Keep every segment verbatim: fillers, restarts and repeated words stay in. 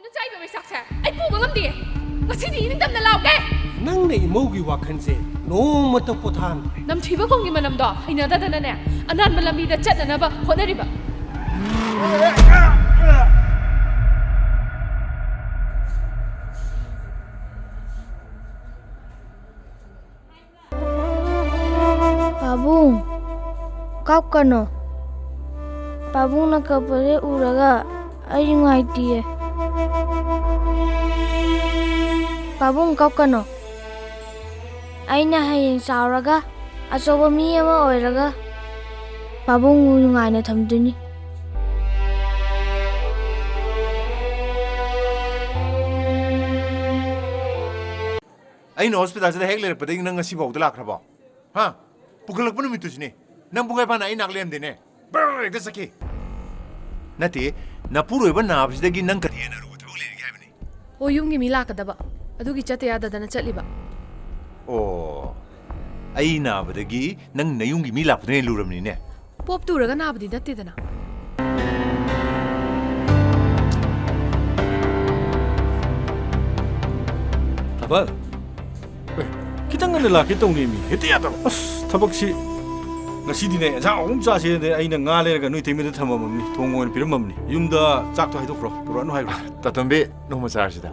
ꯅꯪ ꯆꯥꯏꯕ ꯃꯩꯁꯥꯛꯁꯦ ꯑꯩ ꯄꯨꯕ ꯉꯝꯗꯤꯌꯦ꯫ ꯉꯁꯤꯗꯤ ꯏꯅꯤꯡꯇꯝꯅ ꯂꯥꯎꯒꯦ꯫ ꯅꯪꯅ ꯏꯃꯧꯒꯤ ꯋꯥꯈꯜꯁꯦ ꯅꯣꯡꯃꯇ ꯄꯣꯊꯥꯍꯟꯗ꯭ꯔꯦ꯫ ꯅꯝꯊꯤꯕ ꯈꯣꯡꯒꯤ ꯃꯅꯝꯗꯣ ꯍꯩꯅꯗꯗꯅꯅꯦ, ꯑꯅꯥꯟꯕ ꯂꯝꯕꯤꯗ ꯆꯠꯅꯅꯕ ꯍꯣꯠꯅꯔꯤꯕ꯫ ꯄꯥꯕꯨꯡ, ꯀꯞꯀꯅꯣ꯫ ꯄꯥꯕꯨꯡꯅ ꯀꯞꯄꯁꯦ ꯎꯔꯒ ꯑꯩ ꯅꯨꯡꯉꯥꯏꯇꯤꯌꯦ꯫ ꯄꯥꯕꯨꯡ, ꯀꯞꯀꯅꯣ꯫ ꯑꯩꯅ ꯍꯌꯦꯡ ꯆꯥꯎꯔꯒ ꯑꯆꯧꯕ ꯃꯤ ꯑꯃ ꯑꯣꯏꯔꯒ ꯄꯥꯕꯨꯡꯕꯨ ꯅꯨꯡꯉꯥꯏꯅ ꯊꯝꯗꯣꯏꯅꯤ꯫ ꯑꯩꯅ ꯍꯣꯁꯄꯤꯇꯥꯜꯁꯤꯗ ꯍꯦꯛ ꯂꯩꯔꯛꯄꯗꯒꯤ ꯅꯪ ꯉꯁꯤ ꯐꯥꯎꯗ ꯂꯥꯛꯈ꯭ꯔꯕꯣ? ꯍꯥ? ꯄꯨꯈꯠꯂꯛꯄ ꯅꯨꯃꯤꯠꯇꯨꯁꯤꯅꯦ ꯅꯪ ꯄꯨꯡꯈꯥꯏ ꯐꯥꯅ ꯑꯩ ꯅꯥꯛ ꯂꯩꯔꯝꯗꯦꯅꯦ꯫ ꯕ꯭ꯔꯔ ꯍꯦꯛꯇ ꯆꯠꯈꯤ꯫ ꯅꯠꯇꯦ, ꯅꯄꯨꯔꯣꯏꯕ ꯅꯥꯕꯁꯤꯗꯒꯤ ꯅꯪ ꯀꯔꯤ ꯍꯦꯟꯅ ꯑꯔꯨꯕ ꯊꯕꯛ ꯂꯩꯔꯤꯒꯦ ꯍꯥꯏꯕꯅꯤ? ꯑꯣ, ꯌꯨꯝꯒꯤ ꯃꯤ ꯂꯥꯛꯀꯗꯕ꯫ ꯑꯗꯨꯒꯤ ꯆꯠꯇ ꯌꯥꯗꯗꯅ ꯆꯠꯂꯤꯕ꯫ ꯑꯣ, ꯑꯩ ꯅꯥꯕꯗꯒꯤ ꯅꯪ ꯅꯌꯨꯝꯒꯤ ꯃꯤ ꯂꯥꯛꯄꯗꯨꯅ ꯍꯦꯟꯅ ꯂꯨꯔꯕꯅꯤꯅꯦ꯫ ꯄꯣꯞ ꯇꯨꯔꯒ ꯅꯥꯕꯗꯤ ꯅꯠꯇꯦꯗꯅ꯫ ꯊꯥꯕꯜ, ꯑꯦ, ꯈꯤꯇꯪ ꯉꯟꯅ ꯂꯥꯛꯀꯦ ꯇꯧꯅꯦꯃꯤ꯫ ꯍꯦꯛꯇ ꯌꯥꯗꯕ꯫ ꯑꯁ, ꯊꯕꯛꯁꯤ꯫ ꯉꯁꯤꯗꯤꯅꯦ, ꯑꯦꯟꯁꯥꯡ ꯑꯍꯨꯝ ꯆꯥꯁꯦꯅ ꯑꯩꯅ ꯉꯥ ꯂꯩꯔꯒ ꯅꯣꯏ ꯏꯇꯩꯃꯗ ꯊꯝꯃꯝꯃꯕꯅꯤ꯫ ꯊꯣꯡ ꯑꯣꯏꯅ ꯄꯤꯔꯝꯃꯕꯅꯤ꯫ ꯌꯨꯝꯗ ꯆꯥꯛꯇꯣ ꯍꯥꯏꯗꯣꯛꯈ꯭ꯔꯣ, ꯄꯨꯔꯛꯑꯅꯨ ꯍꯥꯏꯈ꯭ꯔꯣ꯫ ꯇꯥꯇꯣꯝꯕꯤ, ꯅꯣꯡꯃ ꯆꯥꯔꯁꯤꯗ꯫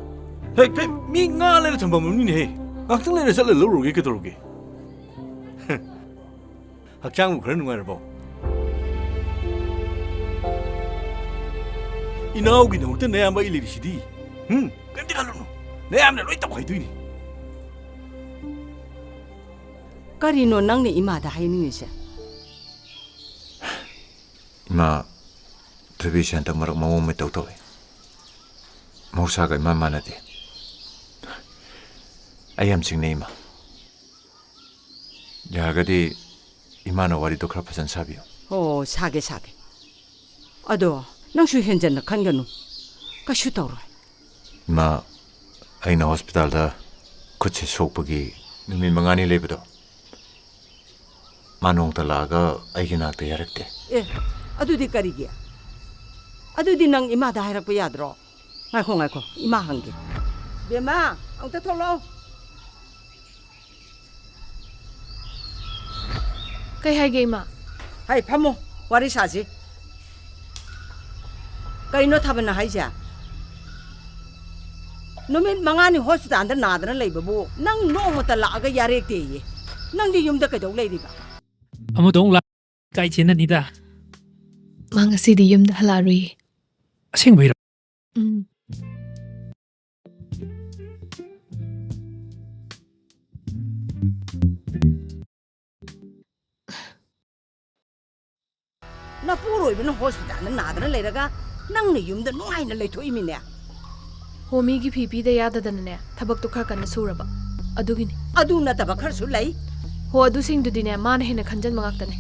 ꯍꯦ, ꯍꯦ, ꯃꯤ ꯉꯥ ꯂꯩꯔ ꯊꯝꯃꯝꯃꯕꯅꯤꯅꯦꯍꯦ꯫ ꯉꯥꯛꯇꯪ ꯂꯩꯔ ꯆꯠꯂ ꯂꯧꯔꯨꯔꯒꯦ ꯀꯩꯗꯧꯔꯒꯦ? ꯍꯛꯆꯥꯡꯕꯨ ꯈꯔ ꯅꯨꯡꯉꯥꯏꯔꯕꯣ? ꯏꯅꯥꯎꯒꯤꯗꯃꯛꯇ ꯅꯌꯥꯝꯕ ꯑꯩ ꯂꯩꯔꯤꯁꯤꯗꯤ꯫ ꯍꯨꯝ, ꯀꯔꯤꯝꯇ ꯈꯜꯂꯨꯅꯨ꯫ ꯅꯌꯥꯝꯕꯅ ꯂꯣꯏ ꯇꯧꯈꯥꯏꯗꯣꯏꯅꯤ꯫ ꯀꯔꯤꯅꯣ ꯅꯪꯅ ꯏꯃꯥꯗ ꯍꯥꯏꯅꯤꯡꯉꯤꯁꯦ? ꯏꯃꯥ, ꯊꯣꯏꯕꯤꯁꯦ ꯍꯟꯗꯛ ꯃꯔꯛ ꯃꯑꯣꯡ ꯑꯃ ꯏꯇꯧ ꯇꯧꯏ꯫ ꯃꯍꯧꯁꯥꯒ ꯏꯃꯥꯟ ꯃꯥꯟꯅꯗꯦ꯫ ꯑꯩ ꯌꯥꯝ ꯆꯤꯡꯅꯩ, ꯏꯃꯥ꯫ ꯌꯥꯔꯒꯗꯤ ꯏꯃꯥꯅ ꯋꯥꯔꯤꯗꯣ ꯈꯔ ꯐꯖꯅ ꯁꯥꯕꯤꯌꯨ꯫ ꯑꯣ, ꯁꯥꯒꯦ, ꯁꯥꯒꯦ꯫ ꯑꯗꯣ ꯅꯪꯁꯨ ꯍꯦꯟꯖꯟꯅ ꯈꯟꯒꯅꯨ꯫ ꯀꯩꯁꯨ ꯇꯧꯔꯣꯏ꯫ ꯏꯃꯥ, ꯑꯩꯅ ꯍꯣꯁꯄꯤꯇꯥꯜꯗ ꯈꯨꯠꯁꯦ ꯁꯣꯛꯄꯒꯤ ꯅꯨꯃꯤꯠ ꯃꯉꯥꯅꯤ ꯂꯩꯕꯗꯣ, ꯃꯥ ꯅꯣꯡꯃꯇ ꯂꯥꯛꯑꯒ ꯑꯩꯒꯤ ꯅꯥꯛꯇ ꯌꯥꯔꯛꯇꯦ꯫ ꯑꯦ, ꯑꯗꯨꯗꯤ ꯀꯔꯤꯒꯤ? ꯑꯗꯨꯗꯤ ꯅꯪ ꯏꯃꯥꯗ ꯍꯥꯏꯔꯛꯄ ꯌꯥꯗ꯭ꯔꯣ? ꯉꯥꯏꯈꯣ, ꯉꯥꯏꯈꯣ, ꯏꯃꯥ ꯍꯪꯒꯦ꯫ ꯕꯦꯝꯃ, ꯑꯃꯨꯛꯇ ꯊꯣꯛꯂꯛꯑꯣ꯫ ꯀꯩ ꯍꯥꯏꯒꯦ, ꯏꯃꯥ? ꯍꯥꯏ, ꯐꯝꯃꯣ, ꯋꯥꯔꯤ ꯁꯥꯁꯤ꯫ ꯀꯩꯅꯣ ꯊꯥꯕꯜꯅ ꯍꯥꯏꯁꯦ? ꯅꯨꯃꯤꯠ ꯃꯉꯥꯅꯤ ꯍꯣꯁꯄꯤꯇꯥꯜꯗ ꯅꯥꯗꯅ ꯂꯩꯕꯕꯨ ꯅꯪ ꯅꯣꯡꯃꯇ ꯂꯥꯛꯑꯒ ꯌꯥꯔꯦꯛꯇꯦꯌꯦ꯫ ꯅꯪꯗꯤ ꯌꯨꯝꯗ ꯀꯩꯗꯧ ꯂꯩꯔꯤꯕ? ꯑꯃꯗꯣ ꯑꯃꯨꯛ ꯂꯥꯛ-, ꯀꯥꯏ ꯆꯦꯟꯅꯅꯤꯗ? ꯃꯥ ꯉꯁꯤꯗꯤ ꯌꯨꯝꯗ ꯍꯜꯂꯛꯑꯔꯣꯏꯌꯦ꯫ ꯑꯁꯦꯡꯕꯩꯔꯣ? ꯎꯝ꯫ ꯅꯄꯨꯔꯣꯏꯕꯅ ꯍꯣꯁꯄꯤꯇꯥꯜꯗ ꯅꯥꯗꯅ ꯂꯩꯔꯒ ꯅꯪꯅ ꯌꯨꯝꯗ ꯅꯨꯡꯉꯥꯏꯅ ꯂꯩꯊꯣꯛꯏꯃꯤꯅꯦ꯫ ꯍꯣ, ꯃꯤꯒꯤ ꯐꯤ ꯄꯤꯗ ꯌꯥꯗꯗꯅꯅꯦ, ꯊꯕꯛꯇꯣ ꯈꯔ ꯀꯟꯅ ꯁꯨꯔꯕ, ꯑꯗꯨꯒꯤꯅꯤ꯫ ꯑꯗꯨ ꯅꯠꯇꯕ ꯈꯔꯁꯨ ꯂꯩ꯫ ꯍꯣ, ꯑꯗꯨꯁꯤꯡꯗꯨꯗꯤꯅꯦ, ꯃꯥꯅ ꯍꯦꯟꯅ ꯈꯟꯖꯟꯕ ꯉꯥꯛꯇꯅꯦ꯫